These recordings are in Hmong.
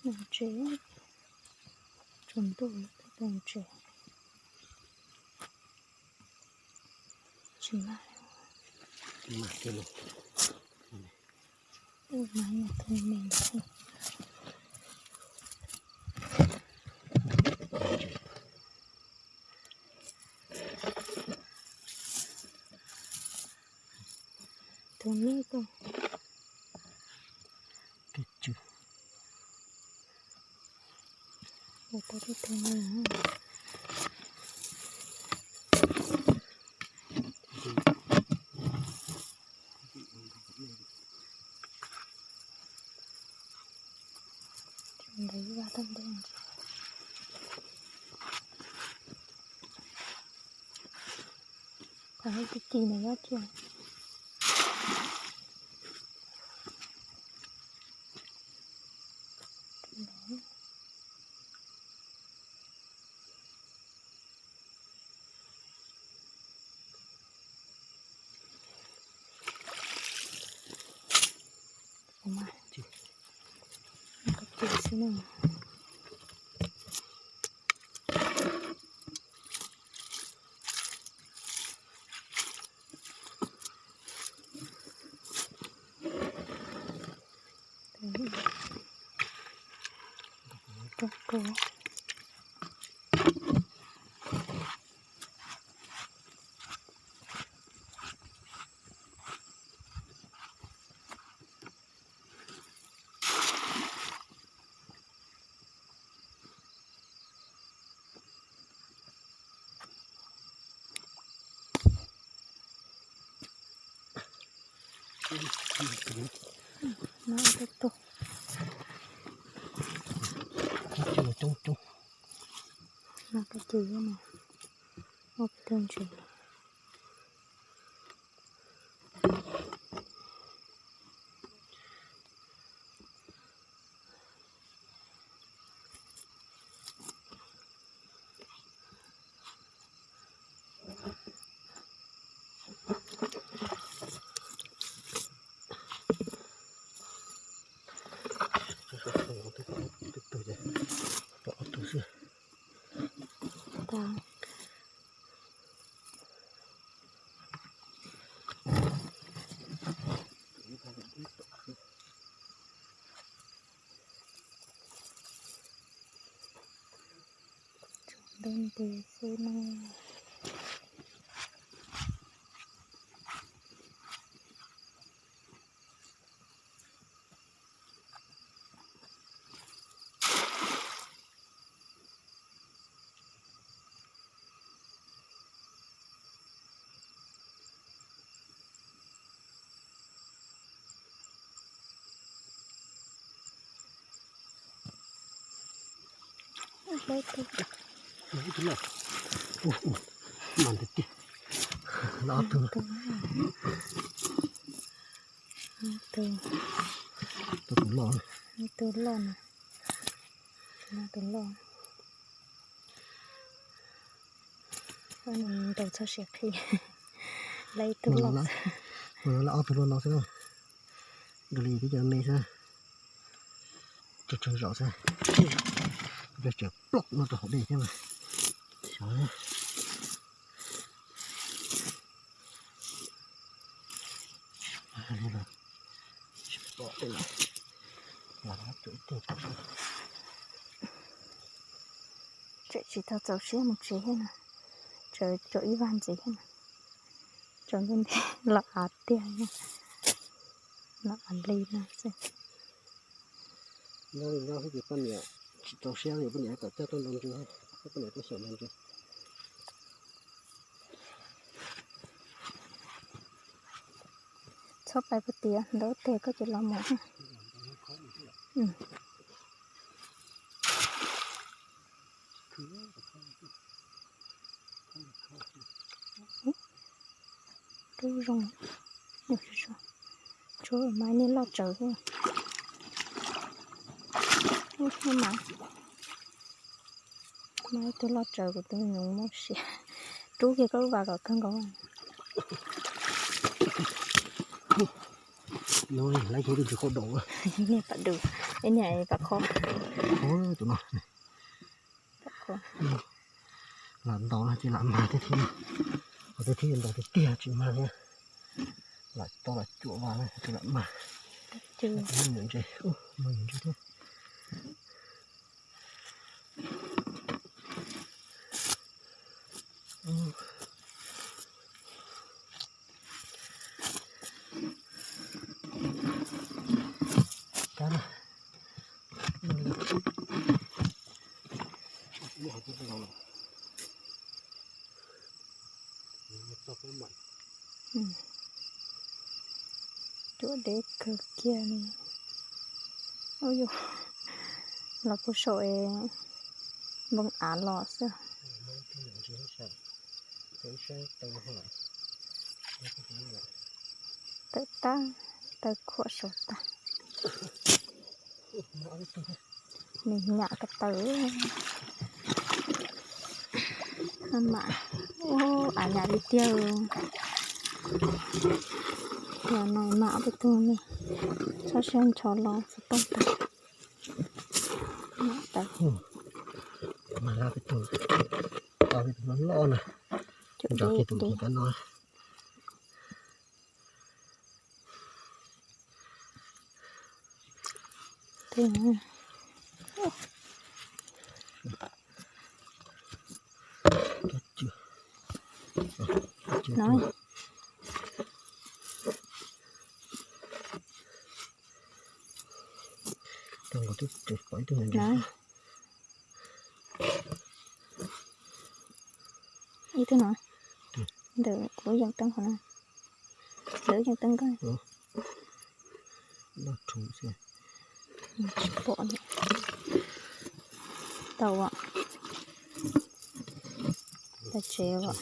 Tsev, tsaus ntuj, tsev tsis mag. Mas yog thoo me xwb. Thoo me ko. Ua tau tej thoo me. Ntawd ib vaj tag nrho. Qhov no ci ci nws nyob kiag. Ua mas, koj cia xwb na. Rau kua. No, coob coob. No, koj cia no, ua peb tug ntses. Ob tug xwb. Ntau nti xwb no. Ib tug loj, mas nti tiag, ob tug, tus loj, tus loj, tus loj. Ntaus txhob siav qhi. Lawv ib tug loj, ob tug loj no xwb, dua li twb cov me xwb, tsawg tsawg zaum xwb, tseem ploj no rau hauv dej thiab mas. Xyov, tseem tsis tau txaus siab mus tsev thiab no, tseem tshuav ib vaj ntxiv thiab no, tshuav nti nti los av tiag, los av li no xwb. Nyob li nyob xwb ces poj niam tsis txaus siab li, poj niam kom coj tuaj nrau ntses, poj niam tuaj xyaum nrau ntses. Txhob pais puag tid, ntau tes koj ces los mus. Rub zoo, tsuav mas nej loj tsawv thiab. Mas ib tug loj tsawv kuv tus nyuj muab siav. Rub kiag koj lub vas kom kawg nkaus. Lawv kuv tus tsis qhov daus. Niag pam dub, ib niag pam qhov. Tus no. Pam qhov. Lam ntaus no ces lam mag thiab thiab. Qhov twg thiaj ntaus tiag tiag tsis mag thiab. Lam tau lam cuam vas no ces lam mag. Ntses, mag ntses thiab. Cuam deb kawg kiag li. Ub yus, los puag saum es npoo av los xwb. Tawm tag, tawm khuam saum tag. Nws nyam ko taw. Maj mam, ub, av nyam li tiag. Los no mas ob peb tug me, txhob siab ntsho los xov tooj tag. Nyam tawv. Mas ob peb tug, ob peb tug loj loj na. Nrog kiag tus nqus pab no. Ib tug no, ntawm kuv lub yees teeb qhov no, ntawm lub yees teeb koj. Tsis pom li. Tau as. Tau tsev as.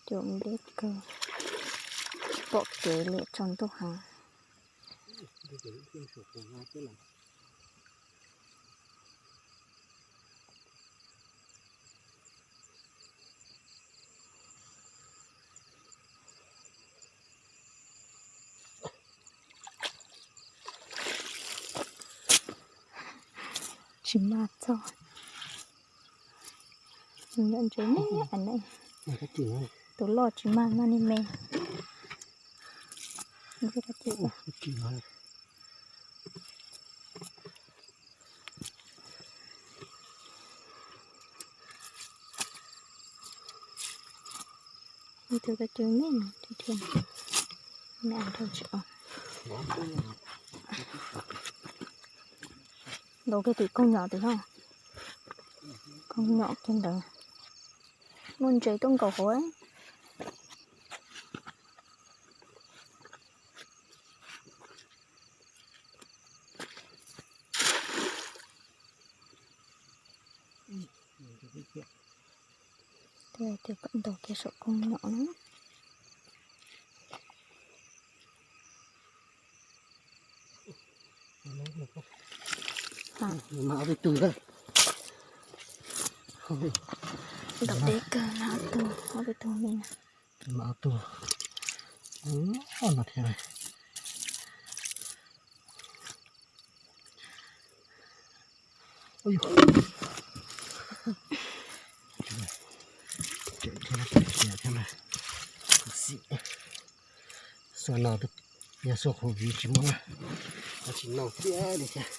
Cuam deb kawg, tsis pom kev li, tsaus ntuj heev. Tsis mag txog. Nyuam ntses me me. Tus loj tsis mag, mag niag me. Ib tug koj cw me no, me dhau tsis os. Ntaus kiag tim koog nyom tim no. Koog nyom kiag ntawd. Muaj ntses tuaj nkaus hauv. Tias kom ntaus kiag saum koog nyom na. Mas ob peb tug na. Ntaus deb kawg na, ob tug, ob peb tug me na. Mas ob tug no thiab. Xua no yog xua qhuav viv tsis muaj, tsis noj kiag li thiab.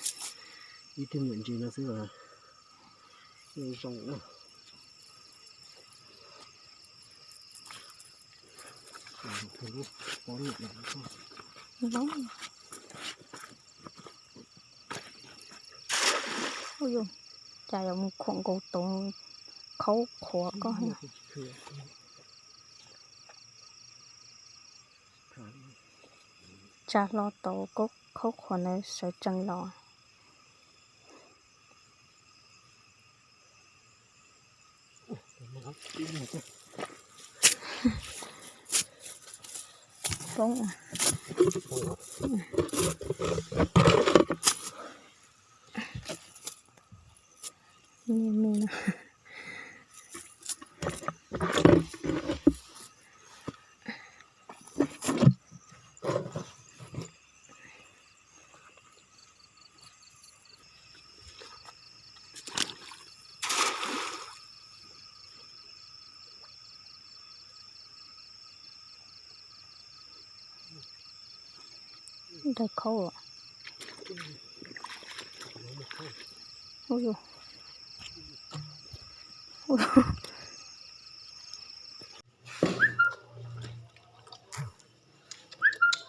Ib tug nyuam ntses no xwb. Zoo. Ua cas yuav mus khuam nkaus tau khaub qhuav koj. Tsa hlo tau khaub qhuav ntawd sawv tsees los. Poob. Me me no. Daig khaub.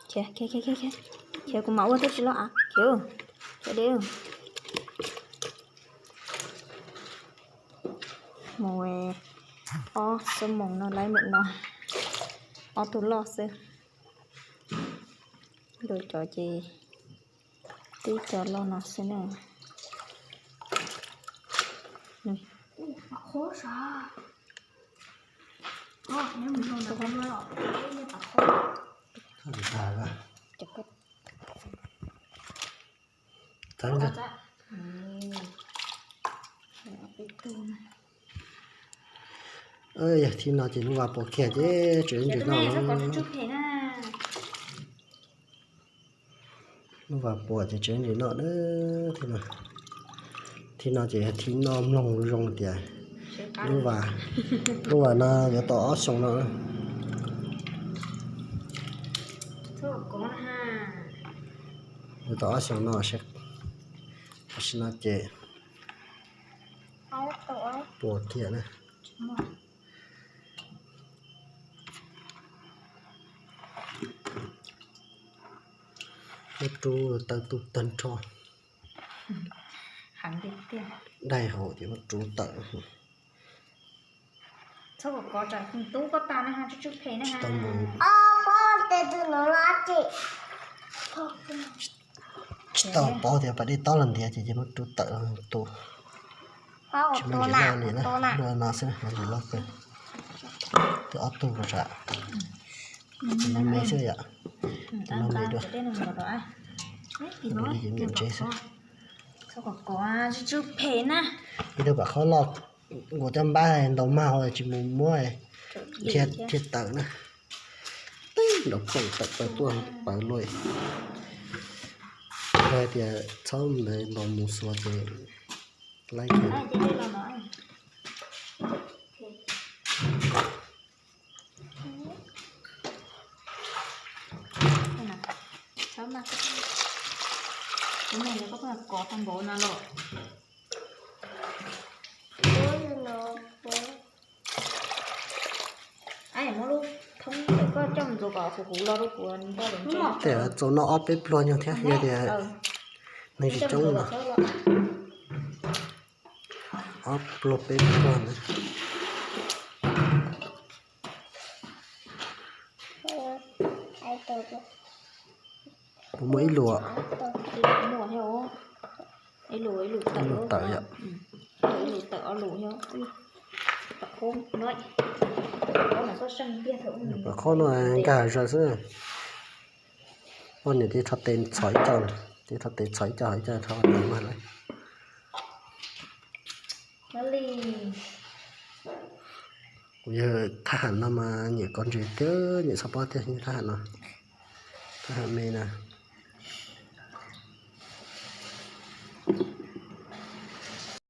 Khiav, khiav, khiav, khiav, khiav, kuv mam ua tib si los av, khiav, khiav deb. Mus ob xuab moos no laib ntawm no, ob tug loj xwb. Dua cov ces tib cov loj no xwb na. Yog thib no ces lub vas puas kiag ces tseem ntsws noj. Lub vas puas ces tseem ntsws noj na. Thib no ces yog thib noj mloog zoo tias lub vas, lub vas no yuav tau ob xyoos no. Yuav tau ob xyoos no seb, tam sim no ces puas kiag na. Muab rub tawm tus tag nrho. Daig hauv ces muab rub tawm. Tsis tau mus, tsis tau paub tias pas dej tob los ntiav ces ces muab rub tawm tus. Tsis muaj ntsis loj li na, lub no xwb, ntsis loj kawg. Twb ob tug los tsam. Tus no me xwb yom. Tus no me dua. Tus no li ces me ntsev xwb. Ib tug pam qhob loj nkaus caj npab ntaus mag hauv tsis mus muab, thiaj tawm na. Tib nraum khoom tawm plaws tuaj pawv luaj. Yog tias txhob ntawd ntaus mus xuas ces laib kiag. Kov tau npaum no los. Muab lub thoob koj coj mus ntxuav kom huv huv los rau kuv. Tej txaus noj ob peb pluag nyuag thiab, yog tias neeg tsis coob los ob pluag peb pluag ntawd. Puas muaj ib lus? Ib lus tawm yom. Pam qhob no nkag zaws xwb. Poj niam tib rho tes txhom ib co, tib rho tes txhom ib co, ib co rho tes mas lawm. Kuv yawg thab ham no mas nyiam kov ntses tiag, nyiam txhob pob tiag thab ham no. Thab ham me na.